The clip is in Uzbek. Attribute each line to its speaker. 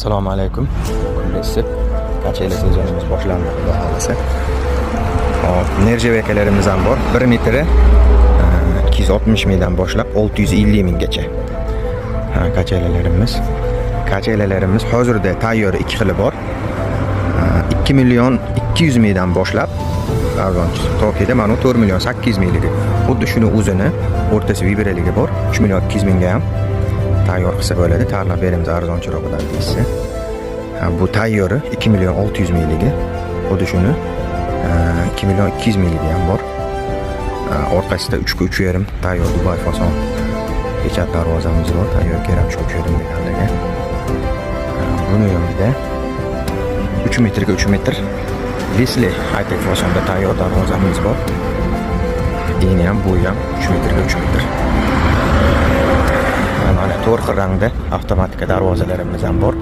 Speaker 1: Assalomu alaykum. Kunlar isib, качеля sezonimiz boshlandi, xudo xohlasa. Hop, нержавейка larimiz ham bor. 1 metri 260 mingdan boshlab 650 minggacha. Ha, качеля larimiz. Качеля larimiz hozirda tayyor ikki xili bor. 2 million 200 mingdan boshlab arzonchisi. Tokida mana 4 million 800 mingligi. Xuddi shuni o'zini o'rtasi vibraligi bor. 3 million 200 mingga ham tayyor qilsa bo'ladi. Tanlab beramiz arzonchirog'idan deyishsa. Ha, bu tayyori 2 million 600 mingligi. Xuddi shuni 2 million 200 mingligi ham bor. Ha, orqasida 3 ga 3,5 tayyor Dubay fason pechat darvozamiz bor. Tayyor kerak 3 ga 3,5 deganligi. Ha, buni yonida 3 metrga 3 metr Lisli high-tech fasonda tayyor darvozamiz bor. Eni ham, bo'yi ham 3 metrga 3 metr. Mana to'rt xil rangda avtomatika darvozalarimiz ham bor.